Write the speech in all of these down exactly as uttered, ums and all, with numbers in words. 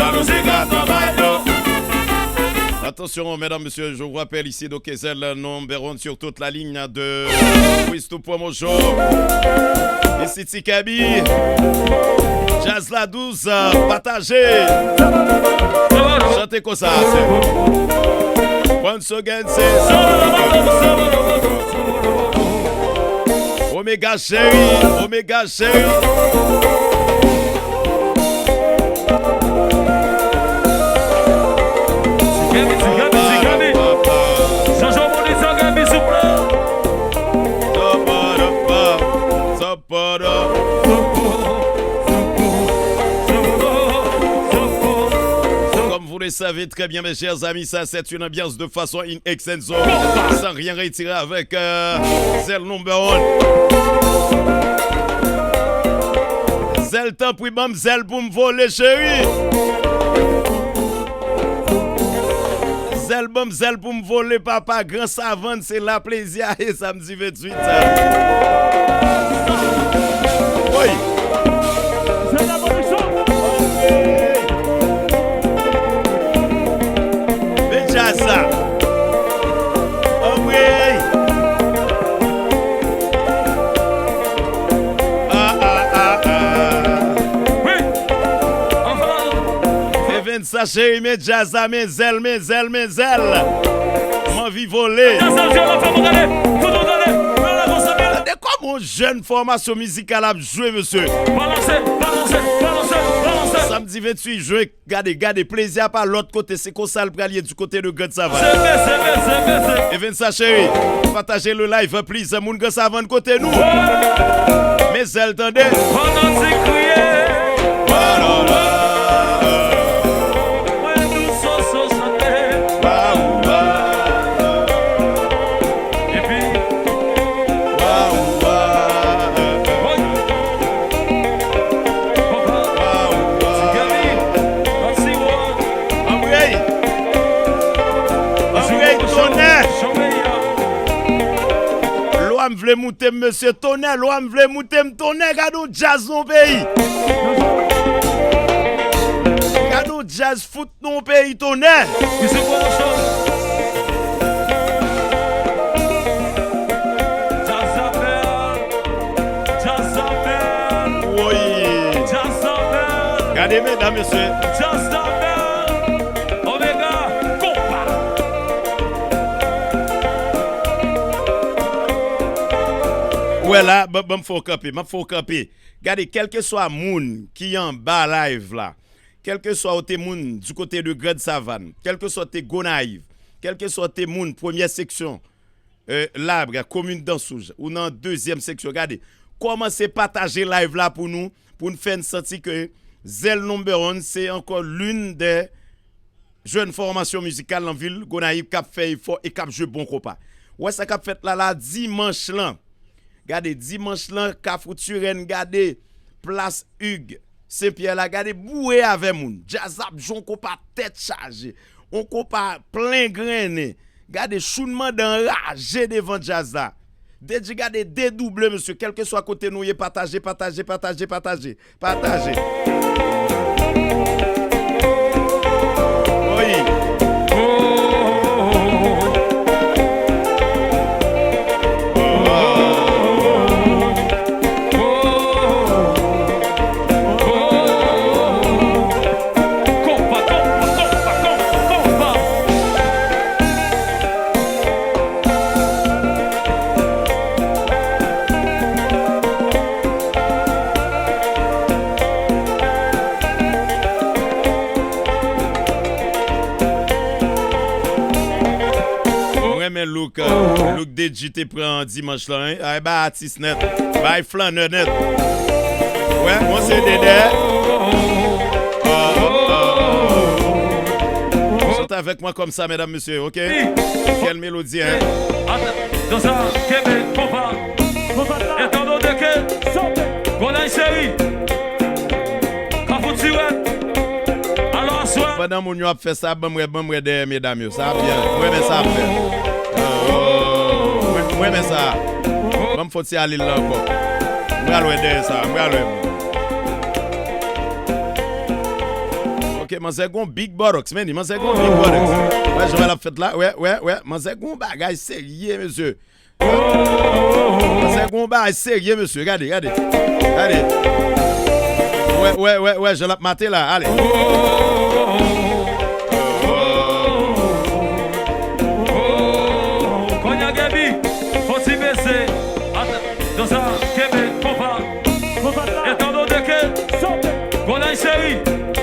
La musique a travaillé. Attention, mesdames, messieurs, je vous rappelle ici, donc, Ezel number one sur toute la ligne de Wistou Promo Show. Ici T K B. Jazz la douze, euh, partagez. Chantez comme ça, c'est bon. Once again, c'est Omega chéri, Omega chéri. Gaby, ti Gaby, ti Gaby. Jojo Monis, Gaby, souple. Comme vous le savez très bien, mes chers amis, ça c'est une ambiance de façon in extenso. Sans rien retirer avec euh, Zèl number one. Zèl, tanpri, ban m zèl pou m vole, cheri. Zèl, ban m zèl pou m vole, papa. Gran Savann, se la plezi a ye, samdi venntuit sa. Woy! Men djaz sa. Anmwey! Ah, ah, ah, ah. Evens sa cheri, men djaz la, men zèl, men zèl, men zèl. M anvi vole. Tande kòman yon jèn fòmasyon mizikal ap jwe, mesye. Balanse, balanse, balanse, balanse. Samdi venntuit jen, gade, gade, plezi a pa lòt kote, se konsa l pral ye di kote de Grand Savane. Evens sa cheri, pataje le live, please. Moun Grand Savane kote nou. Men zèl, tande. Pandan ti kriye. Mwen dou soso chante. Epi. Anmwey! Anmwey, tonnè! Lwa m vle moute m, mesye, tonnè, lwa m vle moute m, tonnè, gade yon djaz nan yon peyi. Gade yon djaz fout nan yon peyi, tonnè. Mizik pwomosyon. Djaz la bèl. Djaz la bèl. Woy. Djaz la bèl. Gade medam, mesye. Djaz la bèl. Omega, konpa. Ou wè la, ban, ban m fè w kanpe, m ap fè w kanpe. Gade, kèlkeswa moun ki anba live la, kèlkeswa ou te moun du côté de Grand Savane, kèlkeswa ou te Gonayiv, kèlkeswa ou te moun premyè seksyon, euh, Labre, komin Dansouj, ou nan dezyèm seksyon, gade, kòmanse pataje live la pou nou, pou n fè n santi ke Zèl Number One se ankò l'une des jèn fòmasyon mizikal nan vil Gonayiv k ap fè efò e k ap jwe bon konpa. Ou wè sa k ap fèt la, la, dimanch lan. Gade, dimanch lan, Kafou Tirèn, gade, plas Hugues Saint Pierre la, gade, boure avè moun. Djaz ap jwe yon konpa tèt chaje, yon konpa plen grennen. Gade, Choun Manda anraje devan djaz la. Dedji, gade, dedouble, mesye. Kèlkeswa kote nou ye, pataje, pataje, pataje, pataje. Pataje. Oyi. M renmen look, euh, look Dedji te pran dimanch lan, wi. Ay, bay atis nèt. Bay flannè nèt. Wè, on se dedè. Chante avec moi comme ça, mesdames, messieurs, ok? Quelle mélodie, hein? Dans un Québec, combat. Étant donné que Gonayiv chéri, Kafou Tirèn. Alò, aswè. Pandan moun yo ap fè sa, ban m wè, ban m wè dèyè medam yo. Sa ap byen. M renmen sa ap fè. Oh, m renmen sa. Ban m fè ti ale la ankò. M pral wè dèyè sa. M pral wè. Ok, manzè gon big buttocks, men li, manzè gon big buttocks. Wè, jan l ap fèt la, wè, wè, wè, manzè gon bagay serye, mesye. Manzè gon bagay serye, mesye, gade, gade. Gade. Wè, wè, wè, wè, jan l ap mate la, ale. Konya Gaby, fò ti bese. Ata, Dosa, kenbe, konpa. Etandone ke, Golay cheri.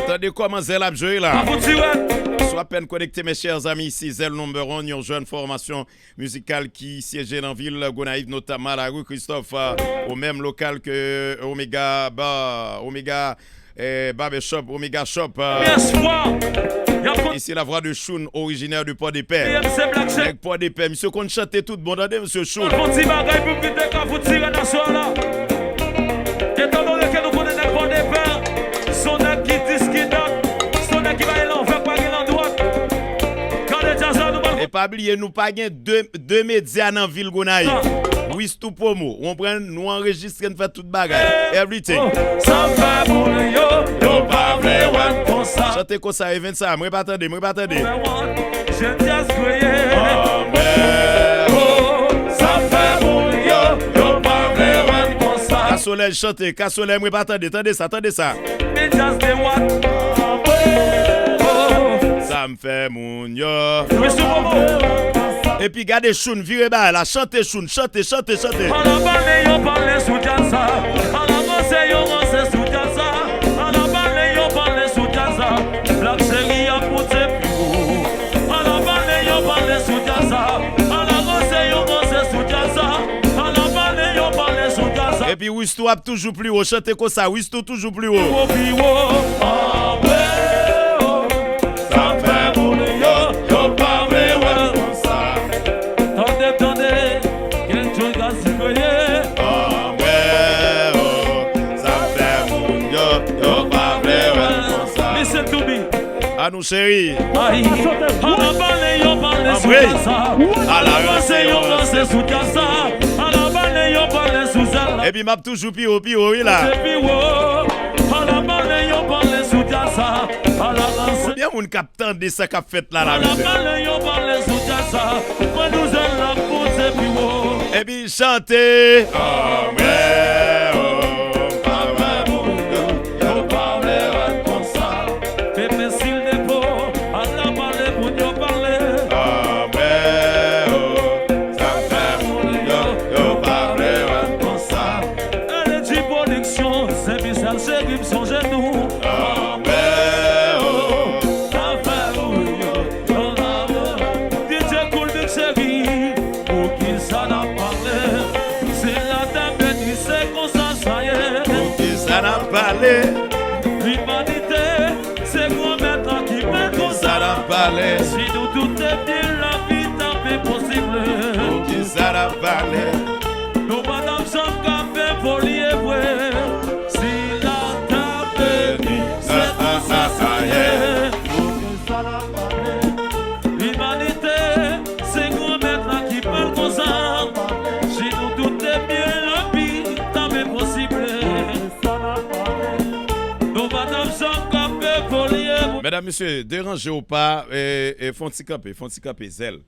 Tande kòman zèl ap jwe la. Pa pou ti rèd. Si w apèn konekte, mes chers amis, se Zèl number one, yon jèn fòmasyon mizikal ki syeje nan vil Gonayiv, notamman lari Kristòf, euh, au même local que Omega Bar, Omega, euh, Barbershop, Omega Shop, euh. Premye fwa, y ap konn- Et c'est la voix de Choun, originaire de Port-de-Paix. M C Black Chef. Nèg Port-de-Paix, misye konn chante tout bon, tande, mesye Choun. Fon ti bagay pou m kite ka fout tire nan swa la. Etandone ke nou konnen nèg Port-de-Paix, se yon nèg ki dis ki dat, se yon nèg ki pa gen lanvè, pa gen landwat. Gade djaz la, nou pral E pa bliye, nou pa gen de, de medya nan vil Gonayiv. Wistou Promo, w konprann, nou anrejistre, n fè tout bagay. Everything. Sa fè moun yo, yo pa vle wè m konsa. Chante konsa, Evens sa, mwen pa tande, mwen pa tande. Jen djaz kreye. Oh, sa fè moun yo, yo pa vle wè m konsa. Ka solèy chante, ka solèy, mwen pa tande, tande sa, tande sa. Mi djaz de wat. Oh. Sa m fè moun yo. Wistou Promo. Epi gade Choun, vire bagay la, chante Choun, chante, chante, chante. Alabale yo pale sou djaz sa. Alavanse yo ranse sou djaz sa. Alabale yo pale sou djaz sa. Black Cheri ap monte pi wo. Alabale yo pale sou djaz sa. Alavanse yo ranse sou djaz sa. Alabale yo pale sou djaz sa. Epi Wistou ap toujou pi wo, chante konsa, Wistou toujou pi wo. Pi wo, pi wo. Anmwe, oh. Sa fè moun yo, yo pa vle wè m konsa. Tande, tande, gen Joy Gazi kreye. Anmwe, oh. Sa fè moun yo, yo pa vle wè m konsa. Listen to me. Anou cheri. Ay, alabale yo pale sou djaz sa. Alavanse yo ranse sou djaz sa. Alabale yo pale sou zèl la. Epi m ap toujou pi wo, pi wo, wi la. Pi wo. Alabale yo pale sou djaz sa. Alavanse. Konbyen moun k ap tande sa k ap fèt la, la, mesye? Alabale yo pale sou djaz sa. Mwen di w zèl la poze pi wo. Epi chante. Anmwe, oh, pa vle moun yo, yo pa vle wè m konsa. Pepe Sil Depo, alabale moun yo pale. Anmwe, oh, sa fè moun yo, yo pa vle wè m konsa. Energy Production, Saint Michel, cheri, m sonje nou. Anmwe, oh. Sa fè moun yo, yo pa vle. D J Cool Mix, cheri, poukisa n ap pale? Si latè beni, se konsa sa ye. Poukisa n ap pale? Limanite, se Granmèt la ki mèt konsa. Poukisa n ap pale? Si nou tout te byen, lavi t ap enposib. Poukisa n ap pale? Nou pa t ap janm ka fè foli e vre. Si la t ap beni, se konsa sa ye. Limanite, se Granmèt la ki fè l konsa. Si nou tout te byen, lavi t ap enposib. Nou pa t ap janm ka fè foli e vre. Medam, mesye, deranje w pa, e, e, fè yon ti kanpe, fè yon ti kanpe, zèl.